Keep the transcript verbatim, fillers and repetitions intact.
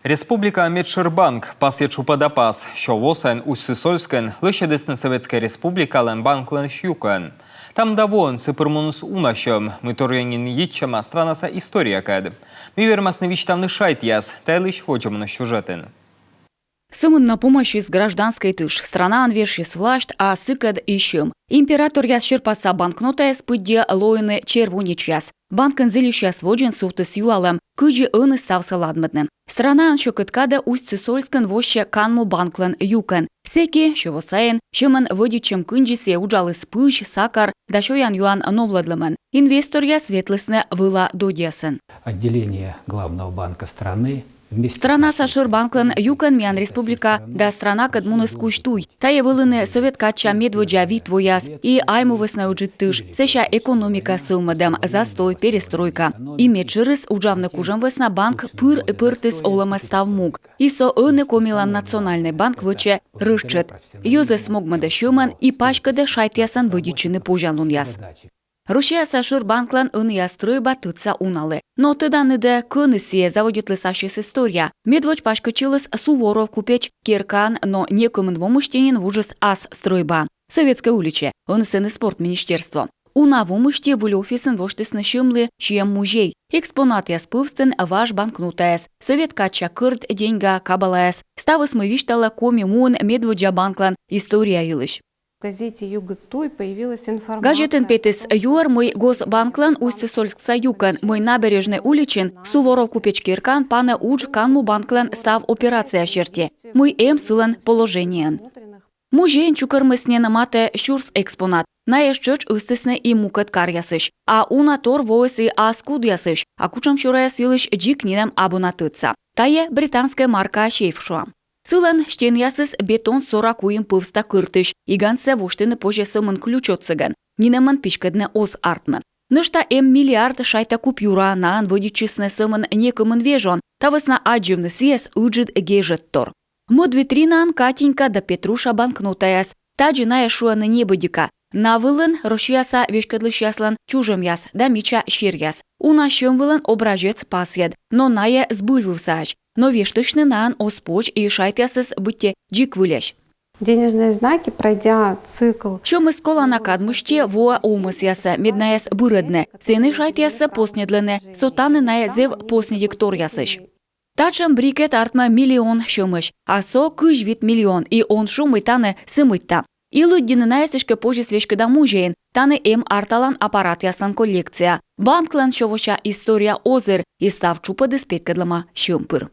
Республикаын медшӧр банк пасйӧ тшупӧда пас. Сё во сайын Усть-Сысольскын лӧсьӧдісны Советскӧй Республикалӧн банклӧн юкӧн. Та мында воӧн сы пыр муніс уна сьӧм, мый торйӧн нин йитчӧма странаса историякӧд. Мый вермасны висьтавны шайтъяс, та йылысь водзӧ миян сюжетын. Сӧмын на помасис гражданскӧй тыш. Странаын вежсис власьт, а сыкӧд и сьӧм. Императоръяс серпаса банкнотаяс пыдди лоины червонецъяс. Банкын зільысьяс водзын сувтіс юалӧм, кыдзи ӧні ставсӧ ладмӧдны. Странаын сьӧкыд кадӧ Усть-Сысольскын воссьӧ канму банклӧн юкӧн. Сэки, сё во сайын, сьӧмӧн вӧдитчӧм кындзи сійӧ уджаліс пызь, сакар да сёян-юан новлӧдлӧмӧн. Инвесторъяс ветлісны вӧла додьясӧн. Отделение главного банка страны вместе с Странаса нашей шӧр банклӧн юкӧн миян республика да странакӧд муніс кузь туй. Тайӧ вӧліны сӧвет кадся медводдза вит вояс и Айму вӧсна Ыджыд тыш, сэсся экономика сӧвмӧдӧм, застой, перестройка. И медшӧрыс, уджавны кужӧм вӧсна банк пыр пӧртіс олӧмӧ став мог. И со ӧні Комилӧн национальнӧй банк вӧчӧ рӧштшӧт. Йӧзӧс могмӧдӧ сьӧмӧн и паськӧдӧ шайтъясӧн вӧдитчыны позянлунъяс. Россияса шӧр банклӧн ӧнія стрӧйба тӧдса уналы. Но тӧданныд-ӧ, кӧні сійӧ заводитліс ассьыс история? Медводз паськӧдчыліс Суворов купеч керкаын, но некымын во мысти нин вуджис ас стрӧйба. Советскӧй уличӧ, ӧні сэні спорт министерство. Уна во мысти выль офисын восьтісны сьӧмлы сиӧм музей. Экспонатъяс пӧвстын важ банкнотаяс, сӧвет кадся кӧрт деньга, кабалаяс. Ставыс, мый висьталӧ Коми муын медводдза банклӧн история йылысь. В газете «Югыд туй» появилась информация. Газетын петіс юӧр, мый Госбанклӧн Усть-Сысольскса юкӧн, мый Набережнӧй уличын Суворов купеч керкаын панӧ удж канму банклӧн став операция серти, мый эм сылӧн положениеын. Музейын чукӧрмис нин матӧ сюрс экспонат. Найӧс тшӧтш ыстісны и мукӧд каръясысь. А уна тор воис и ас кудъясысь, а кутшӧмсюрӧяс йылысь дзик нинӧм абу на тӧдса. Тайӧ британскӧй маркаа сейф, шуам. Сылӧн стенъясыс бетон сора куим пӧвста кӧртысь, игансӧ восьтыны позьӧ сӧмын ключ отсӧгӧн, нинӧмӧн писькӧдны оз артмы. Нӧшта эм миллиард шайта купюра, наӧн вӧдитчисны сӧмын некымын вежон, та вӧсна аддзывны сійӧс ыджыд гежӧдтор. Мӧд витринаын Катенька да Петруша банкнотаяс, тадзи найӧс шуӧны небыдика. На вылын Россияса веськӧдлысьяслӧн чужӧмъяс да мича серъяс. Уна сьӧм вылын образец пасйӧд, но найӧ збыльвывсаӧсь. Но вештысьны наӧн оз позь, и шайтъясыс быттьӧ дзик выльӧсь. Денежные знаки, пройдя цикл. Сьӧмыс колана кад мысти воӧ овмӧсъясӧ, мед найӧс бырӧдны. Сэні шайтъяссӧ посньӧдлӧны, со тані найӧ зэв посньыдик торъясысь. Татшӧм брикет артмӧ миллион сьӧмысь, а со кызь вит миллион, и он шу, мый тані сы мыйта. И лыддьыны найӧс эськӧ позис веськыда музейын, тані эм арталан аппаратъяслӧн коллекция. Банклӧн сё вося история озыр, и став тшупӧдыс петкӧдлӧма сьӧм пыр.